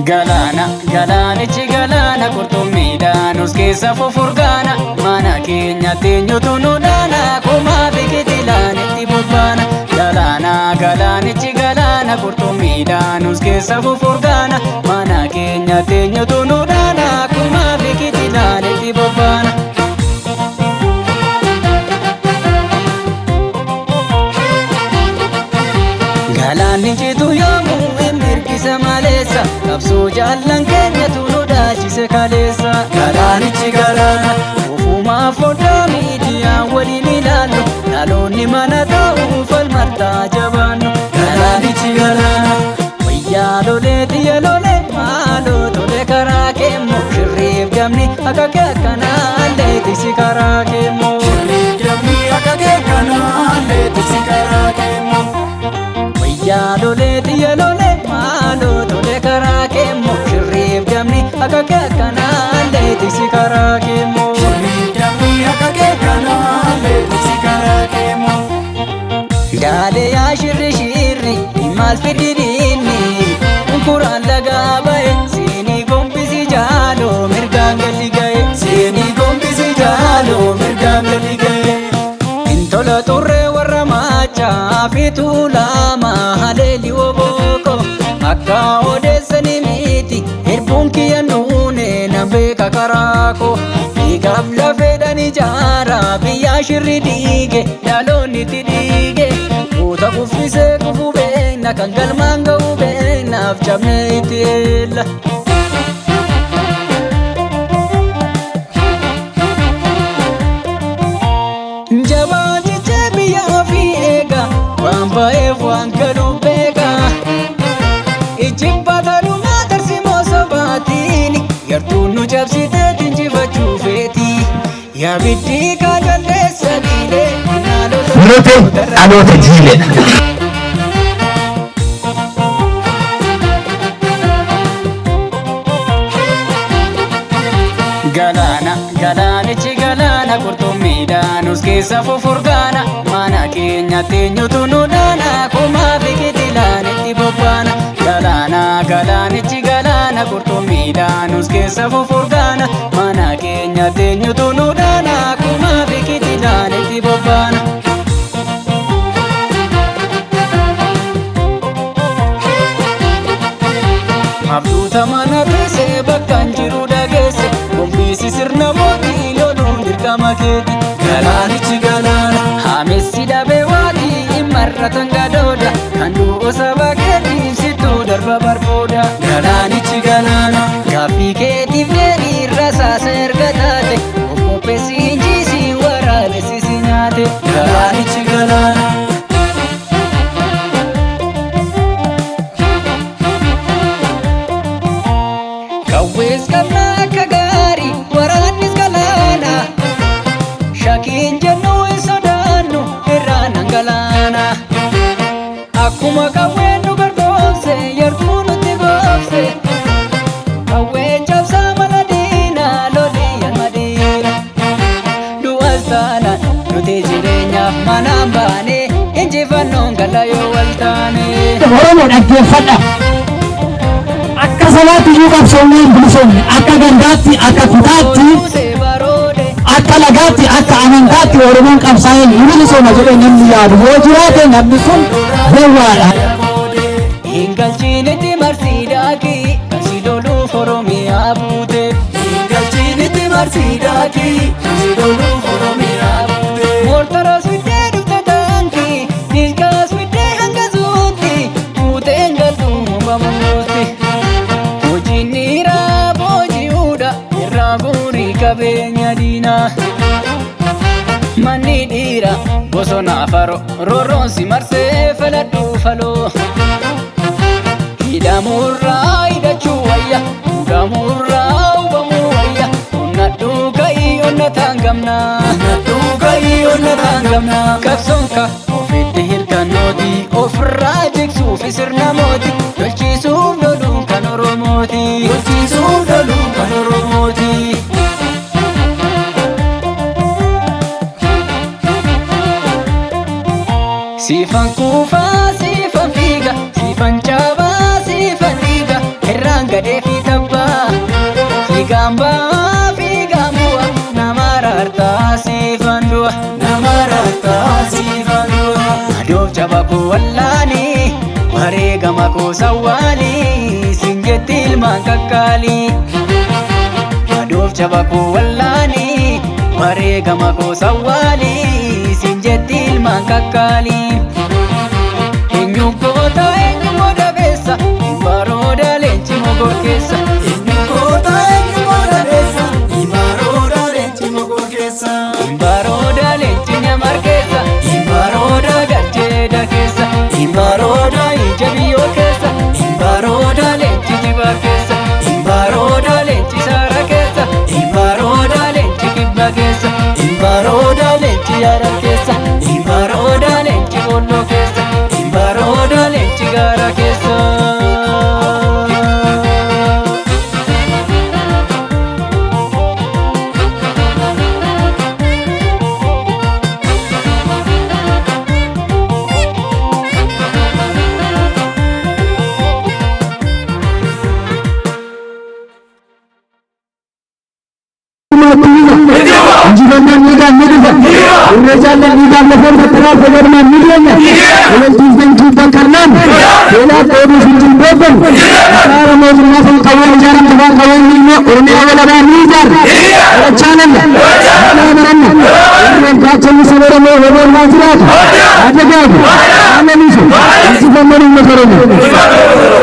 Galaana galaanichi galaana qurxummiidhaan us keessa fofurgaana mana keenya teenyutu nu dhaana kumaa fi kitilaan itti bobbaana. Galaana galaanichi galaana qurxummiidhaan us keessa fofurgaana mana keenya teenyutu nu dhaana kumaa fi kitilaan itti bobbaana. Galaanni citu yoomuu hin mirgisa maleessa qabsoo jaallan keenyatu nu dhaachise kaleessa. Galaanichi galaana Ofumaa foddaa miidiyaa waliin ilaallu dhaloonni mana taa'uu falmartaa jabaannu. Galaanichi galaana Wayyaa lolee xiyya lolee maaloo tole karaa keemmoo shirriif gamni akka kee akkanaa leetisi karaa keemmoo. Shirriif gamni akka kee kanaa leetisi karaa keemmoo. Wayyaa lolee xiyya lolee maaloo tole karaa keemmoo shirriif gamni akka kee akkanaa leetisi karaa keemmoo. Shirriif gamni akka kee kanaa leetisi karaa keemmoo. Daalee yaa shirri shirri maal fiddi diinni kuraan lagaa ba'e siinii gombisi jaaloo mirgaan gadi ga'e. Seenii gombisi jaaloo mirgaan gadi ga'e. Intola xurree warra maachaa fi tuulamaa haleeli obooko akka odeessanii miti hirbuun kiyya nuune na beeka karaako. Dhiigaaf lafeedhaan ijaara biyyaa shirri dhiige dhaloonni itti dhiige. Goota kuffisee kufuu beekna kan galmaan ga'uu beeknaaf cabnee itti eella. Jabaan jecha biyya ofii eega waan ba'eef waan galuu beeka. Ijjibbaata dhumaa tarsimoo sobaatiin yartuun nu cabsitee injifachuu feeti. Yaa biddii kaajalleessa dhiilee Nuti dhaloota jiiledha. Galaana galaanichi galaana qurxummiidhaan us keessa fofurgaana mana keenya teenyutu nu dhaana kumaa fi kitilaan itti bobbaana. Galaana galaanichi galaana qurxummiidhaan us keessa fofurgaana mana keenya teenyutu nu dhaana kumaa fi kitilaan itti bobbaana. Abduuta mana teessee bakka hin jiru dhageesse gombisi sirna mootii loluun dirqama keeti. Galaanichi galaana Haamessi dhabee waatii hin marratan gadooda kan du'u saba keetiif sittuu darba barbooda. Galaanichi galaana Gaaffii keetiif deebii irra saasa erga taate of qopheessi injisii waraabessi si nyaate. Galaanichi galaana Qawwees qabna akka gaarii waraannis galaana shakkiin jennu hin sodaannu irraan hangalaana. Akkuma qawween nu gargoomse yartuu nutti goobse qawween cabsaa mana diinaa lolii yalma diina. Du'as taanaan nuti jireenyaaf manaan baane injifannoon gala yoo wal taane. Oromoo dhaggeeffadha. Akka sabaatti iyyuu qabsoomnee hin bilisoomne, akka gandaatti, akka kutaatti, Oduusee baroode. akka lagaatti, akka amantaatti Oromoon qabsaa'ee ni bilisooma jedhee namni yaadu yoo jiraate namni sun gowwaadha. Hin galchiinitti marsii daakii kan si loluuf Oromiyaa buute. Hin galchiinitti marsii daakii kan si loluuf Oromiyaa buute. Moortara suddee dhufte taankii dilkaa suddee hanga suutti fuuteen galtuu bamuutti. Hojiin dhiiraa booji'uudha irraa guurii qabeenya diinaa. Manni dhiiraa bosonaa faro roorroonsi marsee filadhuu faloo. Hidhamuurraa hidhachuu wayya, hudhamuurraa hubamuu wayya, onnadhuu ka'ii onnataan gamnaa. Onnadhuu ka'ii onnataan gamnaa. Qabsoon ka ofitti hirkannooti, ofirraa jigsuufi sirna mooti, lolchiisuuf loluun kan Oromooti. Lolchiisuuf loluun kan Oromooti. Siifan kuufaa, siifan fiiga, siifan cabaa, siifan dhiiga, irraan gadee Fiigaan ba'aa fiigaan bu'a nama raartaa siifan du'a. Nama raartaa siifan du'a. Adoof caba koo wallaanii wareegama koo sawwaalii siin jetti ilmaan kakkaalii. Adoof caba koo wallaanii wareegama koo sawwaalii siin jetti ilmaan kakkaalii. Eenyu goota eenyu modabeessa barooda leenci mogor keessa. Eenyu goota eenyu modabeessa Imarooda leenci mogor keessa. Barooda leenci nyamar keessa. Barooda garjeeda keessa. Barooda ija biyyoo keessa. Barooda leenci jibaa keessa. Barooda leenci saara keessa. Barooda leenci kibba keessa. Barooda leenci yaara keessa. Barooda leenci bolloo keessa. Barooda leenci gaara keessa. Injifannaan dhiigaan ni dhufa. Irree jaallan dhiigaan lafoon fattanaaf fayyadamaan ni deenya. Loltuuf kibbaan karnaan. Seelaaf dheebuuf hin jilbeebban. Karaa mootummaa sun qawween ijaaramtu faan qawween ilmoo Oromiyaa walabaa ni ijaarra. Barachaa nanna. Balaa baranna. Irreen gaachanni saba Oromoo hoboon haa jiraatu. Haa dagaagu. Haa lalisu. Injifannoon uummata Oromoo.